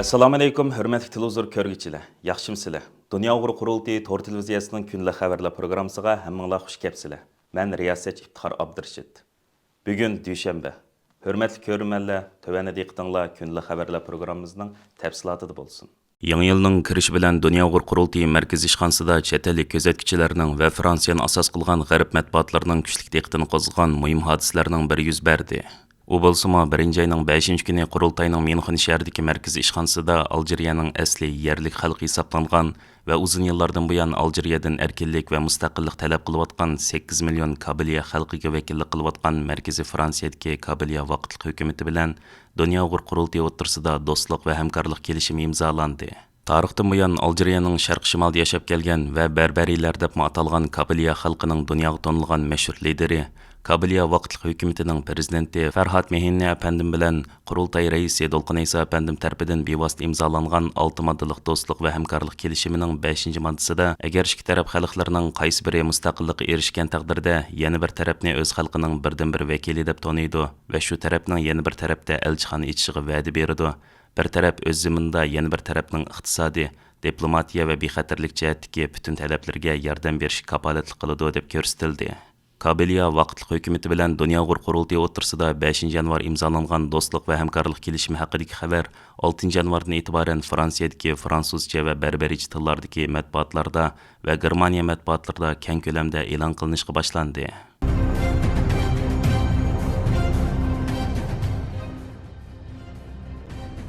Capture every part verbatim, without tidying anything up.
ئەسسالامۇئەلەيكۇم، ھۆرمەتلىك تېلېۋىزور كۆرگۈچىلەر، ياخشىمۇسىلەر؟ دۇنيا ئۇيغۇر قۇرۇلتىيى تور تېلېۋىزىيەسىنىڭ كۈندىلىك خەۋەرلەر پروگراممىسىغا ھەممىڭلار خۇش كەپسىلەر. مەن رىياسەتچى ئىپتىخار ئابدۇرېشىت. بۈگۈن دۈشەنبە. ھۆرمەتلىك كۆرۈرمەنلەر، تۆۋەندە دىققىتىڭلار كۈندىلىك خەۋەرلەر پروگراممىمىزنىڭ تەپسىلاتىدا بولسۇن. يېڭى يىلنىڭ كىرىشى بىلەن دۇنيا ئۇيغۇر قۇرۇلتىيى مەركىزىي ئىشخانىسىدا چەت ئەللىك كۆزەتكۈچىلەرنىڭ ۋە فرانسىيەنى ئاساس قىلغان غەرب مەتبۇئاتلىرىنىڭ كۈچلۈك دىققىتىنى قوزغىغان مۇھىم ھادىسىلەرنىڭ بىرى يۈز بەردى. ئۇ بولسىمۇ، بىرىنچى ئاينىڭ بەشىنچى كۈنى قۇرۇلتاينىڭ ميۇنخېن شەھىرىدىكى مەركىزىي ئىشخانىسىدا ئالجىرىيەنىڭ ئەسلى يەرلىك خەلقى ھېسابلانغان ۋە ئۇزۇن يىللاردىن بۇيان ئالجىرىيەدىن ئەركىنلىك ۋە مۇستەقىللىق تەلەپ قىلىۋاتقان سەككىز مىليون كابىلىيە خەلقىگە ۋەكىللىك قىلىۋاتقان مەركىزىي فرانسىيەدىكى كابىلىيە ۋاقىتلىق ھۆكۈمىتى بىلەن دۇنيا ئۇيغۇر قۇرۇلتىيى ئوتتۇرىسىدا دوستلۇق ۋە ھەمكارلىق كېلىشىمى ئىمزالاندى. تارىختىن بۇيان ئالجىرىيەنىڭ شەرقىي شىمالىدا ياشاپ كەلگەن ۋە بەربەرىيلەر دەپمۇ ئاتالغان كابىلىيە خەلقىنىڭ دۇنياغا تونۇلغان مەشھۇر لىدىرى، كابىلىيە ۋاقىتلىق ھۆكۈمىتىنىڭ پىرېزىدېنتى فەرھاد مېھىننى ئەپەندىم بىلەن قۇرۇلتاي رەئىسى دولقۇن ئەيسا ئەپەندىم تەرىپىدىن بىۋاسىتە ئىمزالانغان ئالتە ماددىلىق دوستلۇق ۋە ھەمكارلىق كېلىشىمىنىڭ بەشىنچى ماددىسىدا، ئەگەر ئىككى تەرەپ خەلقلىرىنىڭ قايسى بىرى مۇستەقىللىققا ئېرىشكەن تەقدىردە، يەنە بىر تەرەپنى ئۆز خەلقىنىڭ بىردىنبىر ۋەكىلى دەپ تونۇيدۇ ۋە شۇ تەرەپنىڭ يەنە بىر تەرەپتە ئەلچىخانا ئېچىشىغا ۋەدە بېرىدۇ. بىر تەرەپ ئۆز زېمىنىدا يەنە بىر تەرەپنىڭ ئىقتىسادىي، دىپلوماتىيە ۋە بىخەتەرلىك جەھەتتىكى پۈتۈن تەلەپلىرىگە ياردەم بېرىشكە كاپالەتلىك قىلىدۇ، دەپ كۆرسىتىلدى. كابىلىيا ۋاقىتلىق ھۆكۈمىتى بىلەن دۇنيا ئۇيغۇر قۇرۇلتىيى ئوتتۇرىسىدا بەشىنچى يانۋار ئىمزالانغان دوستلۇق ۋە ھەمكارلىق كېلىشىمى ھەققىدىكى خەۋەر ئالتىنچى يانۋاردىن ئېتىبارەن فرانسىيەدىكى فرانسۇزچە ۋە بەربەرىچە تىللاردىكى مەتبۇئاتلاردا ۋە گېرمانىيە مەتبۇئاتلىرىدا كەڭ كۆلەمدە ئېلان قىلىنىشقا باشلاندى.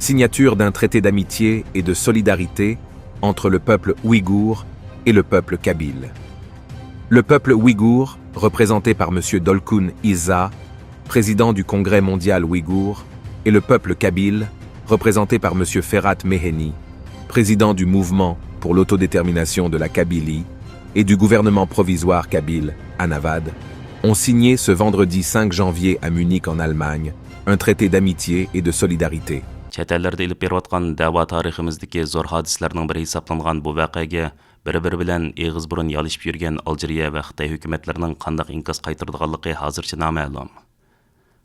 Signature d'un traité d'amitié et de solidarité entre le peuple ouïghour et le peuple kabyle. Le peuple ouïghour, représenté par Monsieur Dolkun Isa, président du Congrès mondial ouïghour, et le peuple kabyle, représenté par Monsieur Ferhat Meheni, président du Mouvement pour l'autodétermination de la Kabylie et du gouvernement provisoire kabyle, Anavad, ont signé ce vendredi cinq janvier à Munich en Allemagne un traité d'amitié et de solidarité. چەت ئەللەردە ئېلىپ بېرىۋاتقان دەۋا تارىخىمىزدىكى زور ھادىسىلەرنىڭ بىرى ھېسابلانغان بۇ ۋەقەگە بىر-بىرى بىلەن ئېغىز-بۇرۇن يالىشىپ يۈرگەن ئالجىرىيە ۋە خىتاي ھۆكۈمەتلىرىنىڭ قانداق ئىنكاس قايتۇرىدىغانلىقى ھازىرچە نامەلۇم.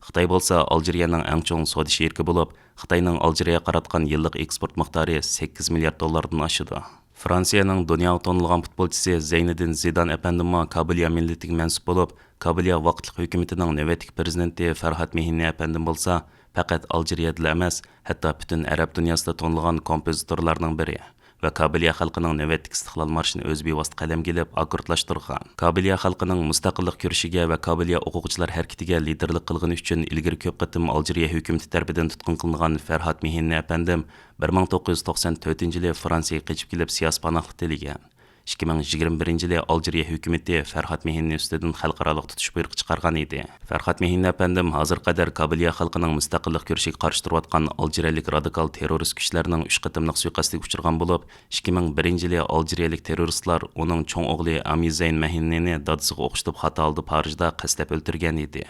خىتاي بولسا ئالجىرىيەنىڭ ئەڭ چوڭ سودا شېرىكى بولۇپ، خىتاينىڭ ئالجىرىيەگە قاراتقان يىللىق ئېكسپورت مىقدارى سەككىز مىليارد دوللاردىن ئاشىدۇ. فرانسىيەنىڭ دۇنياغا تونۇلغان پۇتبولچىسى زەينىدىن زىدان ئەپەندىممۇ كابىلىيە مىللىتىگە مەنسۇپ بولۇپ، كابىلىيە ۋاقىتلىق ھۆكۈمىتىنىڭ نۆۋەتتىكى پىرېزىدېنتى فەرھاد مېھىننى ئەپەندىم بولسا، پەقەت ئالجىرىيەدىلا ئەمەس، ھەتتا پۈتۈن ئەرەب دۇنياسىدا تونۇلغان كومپوزىتورلارنىڭ بىرى ۋە كابىلىيە خەلقىنىڭ نۆۋەتتىكى ئىستىقلال مارشىنى ئۆزى بىۋاسىتە قەلەمگە ئېلىپ، ئاككوردلاشتۇرغان. كابىلىيە خەلقىنىڭ مۇستەقىللىق كۈرىشىگە ۋە كابىلىيە ئوقۇغۇچىلار ھەرىكىتىگە لىدىرلىق قىلغىنى ئۈچۈن ئىلگىرى كۆپ قېتىم ئالجىرىيە ھۆكۈمىتى تەرىپىدىن تۇتقۇن قىلىنغان فەرھاد مېھىننى ئەپەندىم بىر مىڭ توققۇز يۈز توقسان تۆتىنچى يىلى فرانسىيەگە قېچىپ كېلىپ، سىياسىي پاناھلىق تىلىگەن. ئىككى مىڭ يىگىرمە بىرىنچى يىلى ئالجىرىيە ھۆكۈمىتى فەرھاد مېھىننى ئۈستىدىن خەلقئارالىق تۇتۇش بۇيرۇقى چىقارغان ئىدى. فەرھاد مېھىننى ئەپەندىم ھازىرغا قەدەر كابىلىيە خەلقىنىڭ مۇستەقىللىق كۈرىشىگە قارشى تۇرۇۋاتقان ئالجىرىيەلىك رادىكال تېررورىست كۈچلەرنىڭ ئۈچ قېتىملىق سۇيىقەستىگە ئۇچرىغان بولۇپ، ئىككى مىڭ بىرىنچى يىلى ئالجىرىيەلىك تېررورىستلار ئۇنىڭ چوڭ ئوغلى ئامىزەين مەھىننىنى دادىسىغا ئوخشىتىپ خاتا ھالدا پارىژدا قەستلەپ ئۆلتۈرگەن ئىدى.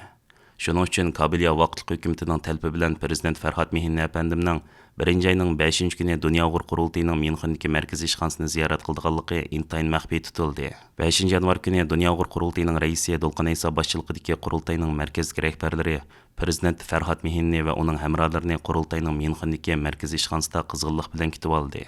شۇنىڭ ئۈچۈن كابىلىيە ۋاقىتلىق ھۆكۈمىتىنىڭ تەلىپى بىلەن پىرېزىدېنت فەرھاد مېھىننى ئەپەندىمنىڭ بىرىنچى ئاينىڭ بەشىنچى كۈنى دۇنيا ئۇيغۇر قۇرۇلتىيىنىڭ ميۇنخېندىكى مەركىزىي ئىشخانىسىنى زىيارەت قىلىدىغانلىقى ئىنتايىن مەخپىي تۇتۇلدى. بەشىنچى يانۋار كۈنى دۇنيا ئۇيغۇر قۇرۇلتىيىنىڭ رەئىسى دولقۇن ئەيسا باشچىلىقىدىكى قۇرۇلتاينىڭ مەركەزدىكى رەھبەرلىرى پىرېزىدېنت فەرھاد مېھىننى ۋە ئۇنىڭ ھەمراھلىرىنى قۇرۇلتاينىڭ ميۇنخېندىكى مەركىزىي ئىشخانىسىدا قىزغىنلىق بىلەن كۈتۈۋالدى.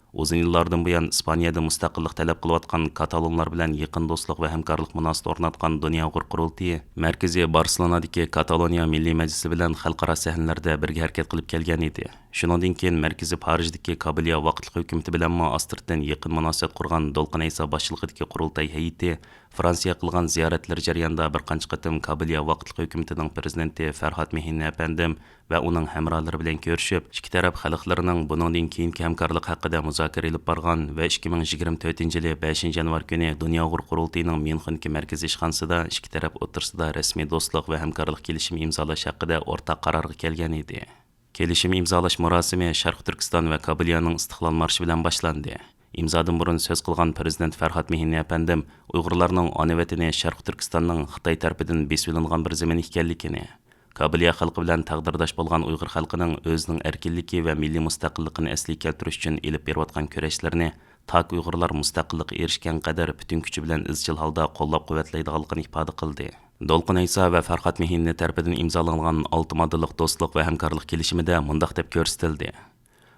ئۇزۇن يىللاردىن بۇيان ئىسپانىيەدە مۇستەقىللىق تەلەپ قىلىۋاتقان كاتالونلار بىلەن يېقىن دوستلۇق ۋە ھەمكارلىق مۇناسىۋىتى ئورناتقان دۇنيا ئۇيغۇر قۇرۇلتىيى مەركىزى بارسېلونادىكى كاتالونىيا مىللىي مەجلىسى بىلەن خەلقئارا سەھنىلەردە بىرگە ھەرىكەت قىلىپ كەلگەن ئىدى. شۇنىڭدىن كېيىن مەركىزى پارىژدىكى كابىلىيە ۋاقىتلىق ھۆكۈمىتى بىلەنمۇ ئاستىرتىن يېقىن مۇناسىۋەت قۇرغان دولقۇن ئەيسا باشچىلىقىدىكى قۇرۇلتاي ھەيئىتى فرانسىيەگە قىلغان زىيارەتلىرى جەريانىدا بىر قانچە قېتىم كابىلىيە ۋاقىتلىق ھۆكۈمىتىنىڭ پىرېزىدېنتى فەرھاد مېھىننى ئەپەندىم ۋە ئۇنىڭ ھەمراھلىرى بىلەن كۆرۈشۈپ، ئىككى تەرەپ خەلقلىرىنىڭ بۇنىڭدىن كېيىنكى ھەمكارلىق ھەققىدە مۇزاكىرە ئېلىپ بارغان ۋە ئىككى مىڭ يىگىرمە تۆتىنچى يىلى بەشىنچى يانۋار كۈنى دۇنيا ئۇيغۇر قۇرۇلتىيىنىڭ ميۇنخېندىكى مەركىزىي ئىشخانىسىدا ئىككى تەرەپ ئوتتۇرىسىدا رەسمىي دوستلۇق ۋە ھەمكارلىق كېلىشىمى ئىمزالاش ھەققىدە ئورتاق قارارغا كەلگەن ئىدى. كېلىشىم ئىمزالاش مۇراسىمى شەرقىي تۈركىستان ۋە كابىلىيانىڭ ئىستىقلال مارشى بىلەن باشلاندى. ئىمزادىن بۇرۇن سۆز قىلغان پىرېزىدېنت فەرھاد مېھىنى ئەپەندىم ئۇيغۇرلارنىڭ ئانا ۋەتىنى شەرقىي تۈركىستاننىڭ خىتاي تەرىپىدىن بېسىۋېلىنغان بىر زېمىن ئىكەنلىكىنى، كابىلىيە خەلقى بىلەن تەقدىرداش بولغان ئۇيغۇر خەلقىنىڭ ئۆزىنىڭ ئەركىنلىكى ۋە مىللىي مۇستەقىللىقىنى ئەسلىگە كەلتۈرۈش ئۈچۈن ئېلىپ بېرىۋاتقان كۈرەشلىرىنى تاكى ئۇيغۇرلار مۇستەقىللىققا ئېرىشكەن قەدەر پۈتۈن كۈچى بىلەن ئىزچىل ھالدا قوللاپ-قۇۋۋەتلەيدىغانلىقىنى ئىپادە قىلدى. دولقۇن ئەيسا ۋە فەرھاد مېھىننى تەرىپىدىن ئىمزالانغان ئالتە ماددىلىق دوستلۇق ۋە ھەمكارلىق كېلىشىمىدە مۇنداق دەپ كۆرسىتىلدى: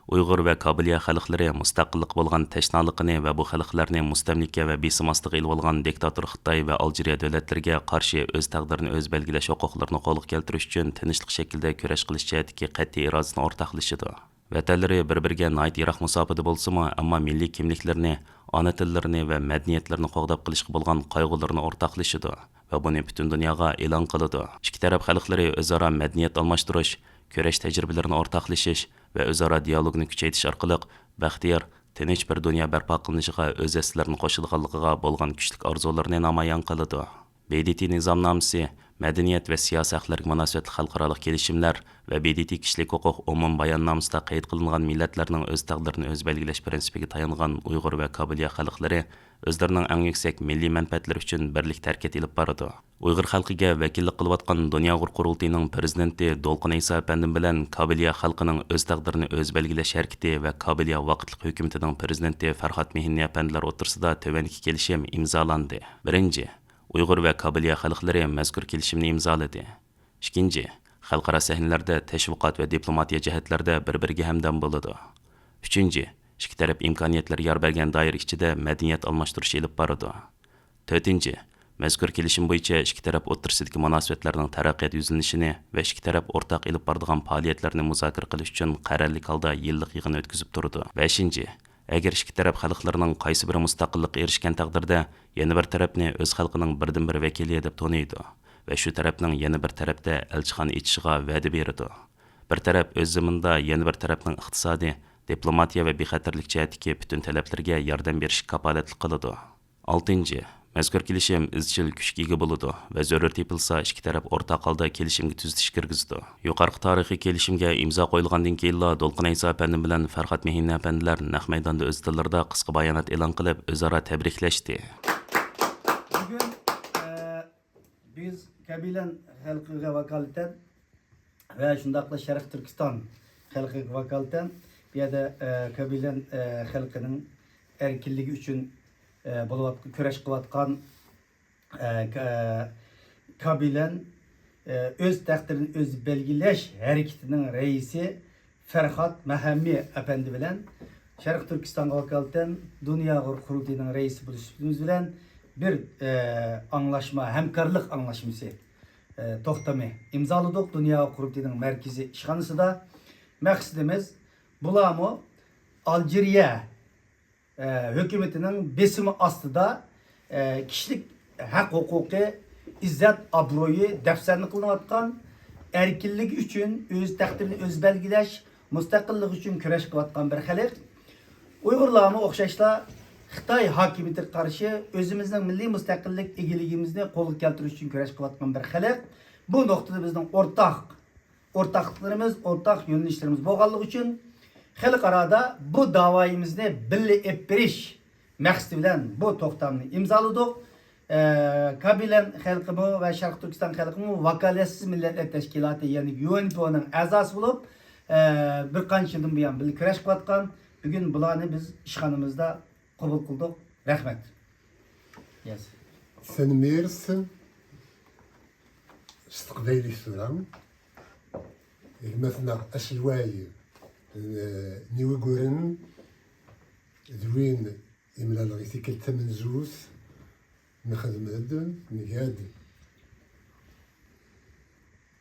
ئۇيغۇر ۋە كابىلىيە خەلقلىرى مۇستەقىللىققا بولغان تەشنالىقىنى ۋە بۇ خەلقلەرنى مۇستەملىكە ۋە بېسىم ئاستىغا ئېلىۋالغان دىكتاتور خىتاي ۋە ئالجىرىيە دۆلەتلىرىگە قارشى ئۆز تەقدىرىنى ئۆزى بەلگىلەش ھوقۇقلىرىنى قولغا كەلتۈرۈش ئۈچۈن تىنچلىق شەكلىدە كۈرەش قىلىش جەھەتتىكى قەتئىي ئىرادىسىنى ئورتاقلىشىدۇ. ۋەتەنلىرى بىر-بىرىگە ناھايىتى يىراق مۇساپىدە بولسىمۇ، ئەمما مىللىي كىملىكلىرىنى، ئانا تىللىرىنى ۋە مەدەنىيەتلىرىنى قوغداپ قېلىشقا بولغان قايغۇلىرىنى ئورتاقلىشىدۇ ۋە بۇنى پۈتۈن دۇنياغا ئېلان قىلىدۇ. ئىككى تەرەپ خەلقلىرى ئۆزئارا مەدەنىيەت ئالماشتۇرۇش، كۈرەش تەجرىبىلىرىنى ئورتاقلىشىش ۋە ئۆزئارا دىيالوگنى كۈچەيتىش ئارقىلىق بەختىيار، تىنچ بىر دۇنيا بەرپا قىلىنىشىغا ئۆز ھەسسىلىرىنى قوشىدىغانلىقىغا بولغان كۈچلۈك ئارزۇلىرىنى نامايان قىلىدۇ. ب د ت نىزامنامىسى مەدەنىيەت ۋە سىياسىي ھەقلەرگە مۇناسىۋەتلىك خەلقئارالىق كېلىشىملەر ۋە ب د ت كىشىلىك ھوقۇق ئومۇمىي باياننامىسىدا قەيت قىلىنغان مىللەتلەرنىڭ ئۆز تەقدىرىنى ئۆزى بەلگىلەش پىرىنسىپىگە تايانغان ئۇيغۇر ۋە كابىلىيە خەلقلىرى ئۆزلىرىنىڭ ئەڭ يۈكسەك مىللىي مەنپەئەتلىرى ئۈچۈن بىرلىكتە ھەرىكەت ئېلىپ بارىدۇ. ئۇيغۇر خەلقىگە ۋەكىللىك قىلىۋاتقان دۇنيا ئۇيغۇر قۇرۇلتىيىنىڭ پىرېزىدېنتى دولقۇن ئەيسا ئەپەندىم بىلەن كابىلىيە خەلقىنىڭ ئۆز تەقدىرىنى ئۆزى بەلگىلەش ھەرىكىتى ۋە كابىلىيە ۋاقىتلىق ھۆكۈمىتىنىڭ پىرېزىدېنتى فەرھاد مېھىننى ئەپەندىلەر ئوتتۇرىسىدا تۆۋەندىكى كېلىشىم ئىمزالاندى. بىرىنچى، ئۇيغۇر ۋە كابىلىيە خەلقلىرى مەزكۇر كېلىشىمنى ئىمزالىدى. ئىككىنچى، خەلقئارا سەھنىلەردە تەشۋىقات ۋە دىپلوماتىيە جەھەتلەردە بىر-بىرىگە ھەمدەم بولىدۇ. ئۈچىنچى، ئىككى تەرەپ ئىمكانىيەتلەر يار بەرگەن دائىرە ئىچىدە مەدەنىيەت ئالماشتۇرۇش ئېلىپ بارىدۇ. تۆتىنچى، مەزكۇر كېلىشىم بويىچە ئىككى تەرەپ ئوتتۇرىسىدىكى مۇناسىۋەتلەرنىڭ تەرەققىيات يۈزلىنىشىنى ۋە ئىككى تەرەپ ئورتاق ئېلىپ بارىدىغان پائالىيەتلەرنى مۇزاكىرە قىلىش ئۈچۈن قەرەللىك ھالدا يىللىق يىغىن ئۆتكۈزۈپ تۇرىدۇ. بەشىنچى، ئەگەر ئىككى تەرەپ خەلقلىرىنىڭ قايسى بىرى مۇستەقىللىققا ئېرىشكەن تەقدىردە، يەنە بىر تەرەپنى ئۆز خەلقىنىڭ بىردىنبىر ۋەكىلى دەپ تونۇيدۇ ۋە شۇ تەرەپنىڭ يەنە بىر تەرەپتە ئەلچىخانا ئېچىشىغا ۋەدە بېرىدۇ. بىر تەرەپ ئۆز زېمىنىدا يەنە بىر تەرەپنىڭ ئىقتىسادىي، دىپلوماتىيە ۋە بىخەتەرلىك جەھەتتىكى پۈتۈن تەلەپلىرىگە ياردەم بېرىشكە كاپالەتلىك قىلىدۇ. ئالتىنچى، مەزكۇر كېلىشىم ئىزچىل كۈچكە ئىگە بولىدۇ ۋە زۆرۈر تېپىلسا، ئىككى تەرەپ ئورتاق ھالدا كېلىشىمگە تۈزىتىش كىرگۈزىدۇ. يۇقىرىقى تارىخىي كېلىشىمگە ئىمزا قويۇلغاندىن كېيىنلا، دولقۇن ئەيسا ئەپەندىم بىلەن فەرھاد مېھىننى ئەپەندىلەر نەق مەيداندا ئۆز تىللىرىدا قىسقا بايانات ئېلان قىلىپ، ئۆزئارا تەبرىكلەشتى. بۈگۈن، ئە، بىز كابىلەن خەلقىگە ۋاكالىتەن ۋە شۇنداقلا شەرقىي تۈركىستان خەلقىگە ۋاكالىتەن بۇ يەردە، ئە، كابىلەن، ئە، خەلقىنىڭ ئەركىنلىكى ئۈچۈن، ئە، بولۇۋاتقان، كۈرەش قىلىۋاتقان، ئە، ك-، ئە، كابىلەن، ئە، ئۆز تەقدىرىنى ئۆزى بەلگىلەش ھەرىكىتىنىڭ رەئىسى فەرھاد مەھەممى ئەپەندى بىلەن شەرقىي تۈركىستانغا ۋاكالىتەن دۇنيا ئۇيغۇر قۇرۇلتىيىنىڭ رەئىسى بولۇش سۈپىتىمىز بىلەن بىر، ئە، ئاڭلاشما، ھەمكارلىق ئاڭلاشمىسى، ئە، توختىمى ئىمزالىدۇق دۇنيا ئۇيغۇر قۇرۇلتىيىنىڭ مەركىزىي ئىشخانىسىدا. مەقسىتىمىز، بۇلارمۇ ئالجىرىيە، ئە، ھۆكۈمىتىنىڭ بېسىمى ئاستىدا، ئە، كىشىلىك ھەق ھوقۇقى، ئىززەت ئابرۇيى دەپسەندە قىلىنىۋاتقان، ئەركىنلىكى ئۈچۈن، ئۆز تەقدىرىنى ئۆزى بەلگىلەش، مۇستەقىللىقى ئۈچۈن كۈرەش قىلىۋاتقان بىر خەلق. ئۇيغۇرلارمۇ ئوخشاشلا خىتاي ھاكىمىيىتىگە قارشى ئۆزىمىزنىڭ مىللىي مۇستەقىللىك ئىگىلىكىمىزنى قولغا كەلتۈرۈش ئۈچۈن كۈرەش قىلىۋاتقان بىر خەلق. بۇ نۇقتىدا بىزنىڭ ئورتاق ئورتاقلىقلىرىمىز، ئورتاق يۆنىلىشلىرىمىز بولغانلىقى ئۈچۈن، خەلقئارادا بۇ داۋايىمىزنى بىللە ئېلىپ بېرىش مەقسىتى بىلەن بۇ توختامنى ئىمزالىدۇق. ئە، كابىلەن خەلقىمۇ ۋە شەرقىي تۈركىستان خەلقىمۇ ۋاكالەتسىز مىللەتلەر تەشكىلاتى، يەنى يۇ ئېن پى ئونىڭ ئەزاسى بولۇپ، ئە، بىر قانچە يىلدىن بۇيان بىللە كۈرەش قىلىۋاتقان. بۈگۈن بۇلارنى بىز ئىشخانىمىزدا قوبۇل قىلدۇق. رەھمەت. ياز. Tanemmirt s teqbaylit tura. Gma-tneɣ aselway n, n Iwiguren d win imlaleɣ i tikkelt tamenzut, nxedm-d, nga-d.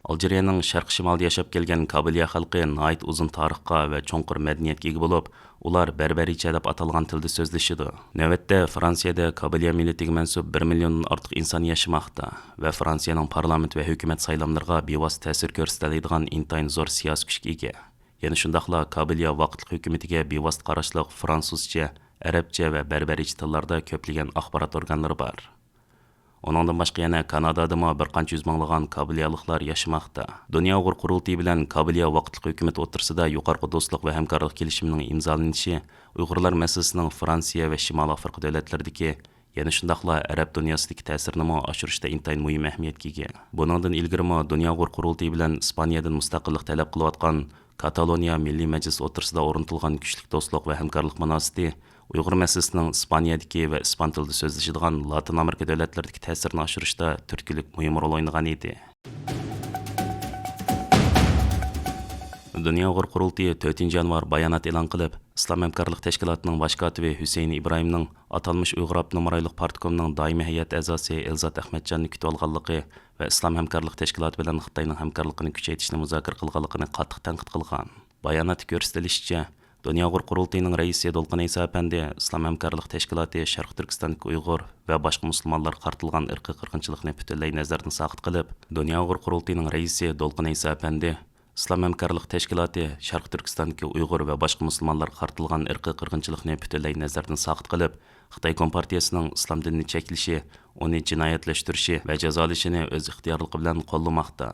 ئالجىرىيەنىڭ شەرقىي شىمالىدا ياشاپ كەلگەن كابىلىيە خەلقى ناھايىتى ئۇزۇن تارىخقا ۋە چوڭقۇر مەدەنىيەتكە ئىگە بولۇپ، ئۇلار بەربەرىچە دەپ ئاتالغان تىلدا سۆزلىشىدۇ. نۆۋەتتە، فرانسىيەدە كابىلىيە مىللىتىگە مەنسۇپ بىر مىليوندىن ئارتۇق ئىنسان ياشىماقتا ۋە فرانسىيەنىڭ پارلامېنت ۋە ھۆكۈمەت سايلاملىرىغا بىۋاسىتە تەسىر كۆرسىتەلەيدىغان ئىنتايىن زور سىياسىي كۈچكە ئىگە. يەنە شۇنداقلا كابىلىيە ۋاقىتلىق ھۆكۈمىتىگە بىۋاسىتە قاراشلىق فرانسۇزچە، ئەرەبچە ۋە بەربەرىچە تىللاردا كۆپلىگەن ئاخبارات ئورگانلىرى بار. ئۇنىڭدىن باشقا يەنە كانادادىمۇ بىر قانچە يۈز مىڭلىغان كابىلىيەلىقلار ياشىماقتا. دۇنيا ئۇيغۇر قۇرۇلتىيى بىلەن كابىلىيە ۋاقىتلىق ھۆكۈمىتى ئوتتۇرىسىدا يۇقىرىقى دوستلۇق ۋە ھەمكارلىق كېلىشىمىنىڭ ئىمزالىنىشى ئۇيغۇرلار مەسىلىسىنىڭ فرانسىيە ۋە شىمالىي ئافرىقا دۆلەتلىرىدىكى، يەنە شۇنداقلا ئەرەب دۇنياسىدىكى تەسىرىنىمۇ ئاشۇرۇشتا ئىنتايىن مۇھىم ئەھمىيەتكە ئىگە. بۇنىڭدىن ئىلگىرىمۇ دۇنيا ئۇيغۇر قۇرۇلتىيى بىلەن ئىسپانىيەدىن مۇستەقىللىق تەلەپ قىلىۋاتقان كاتالونىيە مىللىي مەجلىسى ئوتتۇرىسىدا ئورنىتىلغان كۈچلۈك دوستلۇق ۋە ھەمكارلىق مۇناسىۋىتى ئۇيغۇر مەسىلىسىنىڭ ئىسپانىيەدىكى ۋە ئىسپان تىلىدا سۆزلىشىدىغان لاتىن ئامېرىكا دۆلەتلىرىدىكى تەسىرىنى ئاشۇرۇشتا تۈرتكىلىك مۇھىم رول ئوينىغان ئىدى. دۇنيا ئۇيغۇر قۇرۇلتىيى تۆتىنچى يانۋار بايانات ئېلان قىلىپ، ئىسلام ھەمكارلىق تەشكىلاتىنىڭ باش كاتىپى ھۈسەيىن ئىبراھىمنىڭ ئاتالمىش ئۇيغۇر ئاپتونوم رايونلۇق پارتكومنىڭ دائىمىي ھەيئەت ئەزاسى ئېلزات ئەخمەتجاننى كۈتۈۋالغانلىقى ۋە ئىسلام ھەمكارلىق تەشكىلاتى بىلەن خىتاينىڭ ھەمكارلىقىنى كۈچەيتىشنى مۇزاكىرە قىلغانلىقىنى قاتتىق تەنقىد قىلغان. باياناتتا كۆرسىتىلىشىچە، دۇنيا ئۇيغۇر قۇرۇلتىيىنىڭ رەئىسى دولقۇن ئەيسا ئەپەندى ئىسلام ھەمكارلىق تەشكىلاتى شەرقىي تۈركىستاندىكى ئۇيغۇر ۋە باشقا مۇسۇلمانلارغا قارىتىلغان ئىرقىي قىرغىنچىلىقنى پۈتۈنلەي نەزەردىن ساقىت قىلىپ، دۇنيا ئۇيغۇر قۇرۇلتىيىنىڭ رەئىسى دولقۇن ئەيسا ئەپەندى ئىسلام ھەمكارلىق تەشكىلاتى شەرقىي تۈركىستاندىكى ئۇيغۇر ۋە باشقا مۇسۇلمانلارغا قارىتىلغان ئىرقىي قىرغىنچىلىقنى پۈتۈنلەي نەزەردىن ساقىت قىلىپ، خىتاي كومپارتىيىسىنىڭ ئىسلام دىنىنى چەكلىشى، ئۇنى جىنايەتلەشتۈرۈشى ۋە جازالىشىنى ئۆز ئىختىيارلىقى بىلەن قوللىماقتا.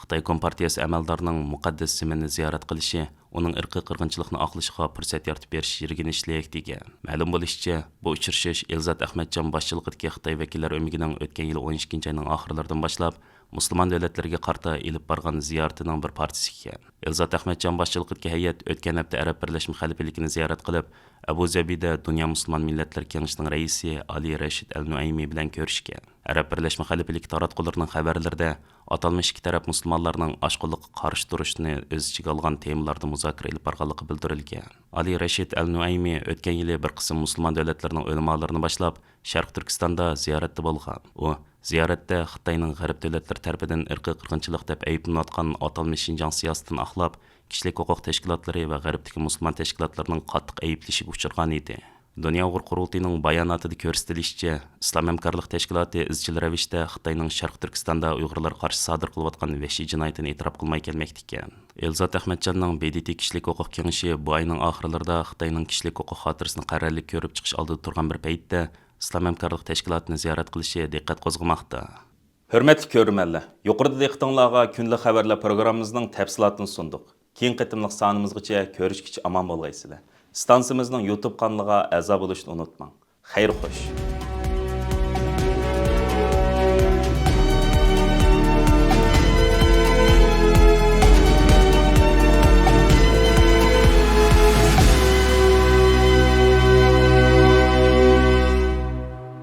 خىتاي كومپارتىيەسى ئەمەلدارىنىڭ مۇقەددەس زېمىننى زىيارەت قىلىشى ئۇنىڭ ئىرقىي قىرغىنچىلىقنى ئاقلىشىغا پۇرسەت يارىتىپ بېرىشى يىرگىنچلىك، دېگەن. مەلۇم بولۇشىچە، بۇ ئۇچرىشىش ئېلزات ئەخمەتجان باشچىلىقىدىكى خىتاي ۋەكىللەر ئۆمىكىنىڭ ئۆتكەن يىل ئون ئىككىنچى ئاينىڭ ئاخىرلىرىدىن باشلاپ مۇسۇلمان دۆلەتلىرىگە قارىتا ئېلىپ بارغان زىيارىتىنىڭ بىر پارچىسى ئىكەن. ئېلزات ئەخمەتجان باشچىلىقىدىكى ھەيئەت ئۆتكەن ھەپتە ئەرەب بىرلەشمە خەلىپىلىكىنى زىيارەت قىلىپ، ئەبۇ زەبىدە دۇنيا مۇسۇلمان مىللەتلىرى كېڭىشىنىڭ رەئىسى ئالى رەشىد ئەل نۇئەيمى بىلەن كۆرۈشكەن. ئەرەب بىرلەشمە خەلىپىلىكى تاراتقۇلىرىنىڭ خەۋەرلىرىدە ئاتالمىش ئىككى تەرەپ مۇسۇلمانلارنىڭ ئاشقۇنلۇققا قارشى تۇرۇشىنى ئۆز ئىچىگە ئالغان تېمىلاردا مۇزاكىرە ئېلىپ بارغانلىقى بىلدۈرۈلگەن. ئالى رەشىد ئەل نۇئەيمى ئۆتكەن يىلى بىر قىسىم مۇسۇلمان دۆلەتلىرىنىڭ ئۆلىمالىرىنى باشلاپ، شەرقىي تۈركىستاندا زىيارەتتە بولغان. ئۇ زىيارەتتە خىتاينىڭ غەرب دۆلەتلىرى تەرىپىدىن ئىرقىي قىرغىنچىلىق دەپ ئەيىبلىنىۋاتقان ئاتالمىش شىنجاڭ سىياسىتىنى ئاقلاپ، كىشىلىك ھوقۇق تەشكىلاتلىرى ۋە غەربتىكى مۇسۇلمان تەشكىلاتلىرىنىڭ قاتتىق ئەيىبلىشىگە ئۇچرىغان ئىدى. دۇنيا ئۇيغۇر قۇرۇلتىيىنىڭ باياناتىدا كۆرسىتىلىشىچە، ئىسلام ھەمكارلىق تەشكىلاتى ئىزچىل رەۋىشتە خىتاينىڭ شەرقىي تۈركىستاندا ئۇيغۇرلارغا قارشى سادىر قىلىۋاتقان ۋەھشىي جىنايىتىنى ئېتىراپ قىلماي كەلمەكتە ئىكەن. ئېلزات ئەخمەتجاننىڭ ب د ت كىشىلىك ھوقۇق كېڭىشى بۇ ئاينىڭ ئاخىرلىرىدا خىتاينىڭ كىشىلىك ھوقۇق خاتىرىسىنى قەرەللىك كۆرۈپ چىقىش ئالدىدا تۇرغان بىر پەيتتە، ئىسلام ھەمكارلىق تەشكىلاتىنى زىيارەت قىلىشى دىققەت قوزغىماقتا. ھۆرمەتلىك كۆرۈرمەنلەر، يۇقىرىدا دىققىتىڭلارغا كۈندىلىك خەۋەرلەر پروگراممىمىزنىڭ تەپسىلاتىنى سۇندۇق. كېيىنكى قېتىملىق سانىمىزغىچە كۆرۈشكىچە ئامان بولغايسىلەر. ئىستانسىمىزنىڭ يۇتۇب قانىلىغا ئەزا بولۇشنى ئۇنتۇماڭ. خەير خوش.